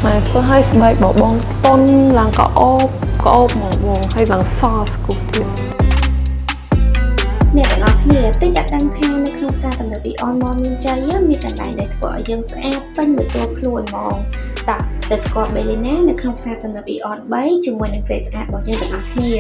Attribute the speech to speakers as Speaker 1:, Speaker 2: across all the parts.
Speaker 1: មកធ្វើឲ្យស្បែកបបងតុនឡើងក៏អូបក៏អូបមកបងហើយឡើងសស្គូទៀត
Speaker 2: អ្នកទាំងអស់គ្នាតិចអត់ដឹងថានៅក្នុងផ្សារទំនើប Aeon Mall មានជ័យមានកន្លែងដែលធ្វើឲ្យយើងស្អាតពេញមួយតួខ្លួនហ្មងតោះទៅស្គាល់ Belina នៅក្នុងផ្សារទំនើប Aeon 3ជាមួយនឹងស្រីស្អាតរបស់យើងទាំងអស់គ្នា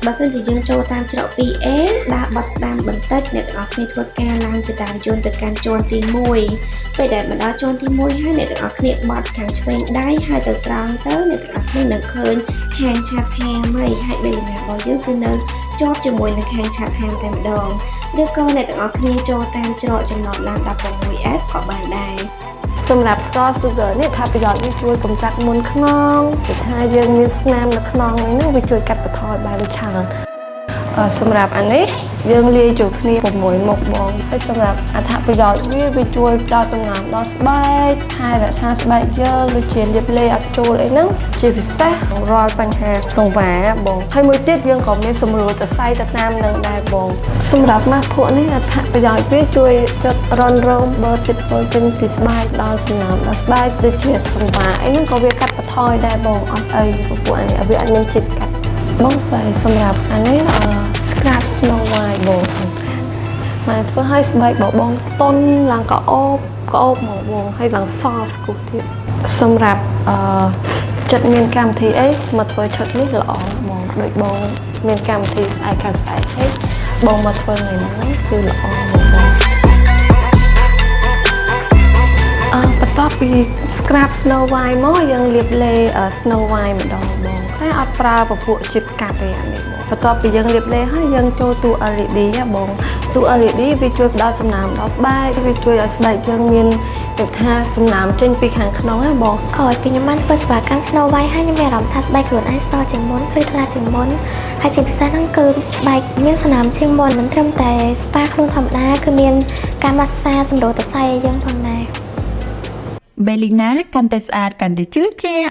Speaker 2: បើសិនជាយើងចូលតាមច្រក 2A ដើរបត់ស្ដាំបន្តិចអ្នកទាំងអស់គ្នាធ្វើការឡើងជណ្ដើរយន្តទៅកាន់ជាន់ទី1ពេលដែលមកដល់ជាន់ទី1ហើយអ្នកទាំងអស់គ្នាបត់ខាងឆ្វេងដៃហើយទៅត្រង់ទៅអ្នកទាំងអស់គ្នានឹងឃើញហាងឆាតថាមហើយហើយ Belina របស់យើងគឺនៅ ជាប់ជាមួយនឹងហាងឆាតហាមតែម្ដងឬក៏អ្នកទាំងអស់គ្នាចូលតាមច្រកចំណតឡាន 16F ក៏បានដែរ
Speaker 1: សម្រាប់ស្ករ sugar នេះថាប្រយោជន៍វាជួយកម្ចាត់មុនខ្នងគឺថាយើងមានស្នាមនៅខ្នងនេះវាជួយកាត់បន្ថយបានច្រើនអឺសម្រាប់អានេះយើងលាយចូលគ្នា6មុខបងហើយសម្រាប់អត្ថប្រយោជន៍វាវាជួយផ្ដល់សំណើមដល់ស្បែកថែរក្សាស្បែកយើងដូចជាលាបលេអត់ចូលអីហ្នឹងជាពិសេសរាល់បញ្ហាសង្វាបងហើយមួយទៀតយើងក៏មានសម្រួលសរសៃទៅតាមនឹងដែរបងសម្រាប់ម៉ាស់ភក់នេះអត្ថប្រយោជន៍វាជួយចុតរនរោមបើជាតិពុលចេញពីស្បែកដល់សំណើមដល់ស្បែកដូចជាសង្វាអីហ្នឹងក៏វាកាត់បន្ថយដែរបងអត់អីពពួកអានេះវាអត់មានជាតិកាត់បងស្រីសម្រាប់អានេះអឺ scrub Snow White បងមកធ្វើឲ្យស្បែករបស់បងតុនឡើងក៏អូបក៏អូបមកបងហើយឡើងសស្គូទៀតសម្រាប់អឺចិត្តមានកម្មវិធីអីមកធ្វើឈុតនេះល្អបងដូចបងមានកម្មវិធីស្អែកកាន់ស្អែកអីបងមកធ្វើថ្ងៃហ្នឹងគឺល្អមកបងអឺបន្ទាប់ពី scrub Snow White មកយើងលាបលេ Snow White ម្ដងបងតែអត់ប្រើពពួកជាតិកាត់ទេអានេះបងបន្ទាប់ពីយើងលាបលេហើយយើងចូលតួ LED ហ៎បងតួ LED វាជួយផ្ដល់សំណើមដល់ស្បែកវាជួយឲ្យស្បែកយើងមានគេថាសំណើមចេញពីខាងក្នុងហ៎បង
Speaker 3: ក្រោយពីខ្ញុំបានធ្វើសេវាកម្ម Snow White ហើយខ្ញុំមានអារម្មណ៍ថាស្បែកខ្លួនឯងសជាងមុនភ្លឺថ្លាជាងមុនហើយជាពិសេសហ្នឹងគឺស្បែកមានសំណើមជាងមុនមិនត្រឹមតែស្ប៉ាខ្លួនធម្មតាគឺមានការម៉ាស្សាសម្រួលសរសៃឲ្យយើងផងដែរ
Speaker 4: បេលីណាកាន់តែស្អាតកាន់តែជឿជាក់។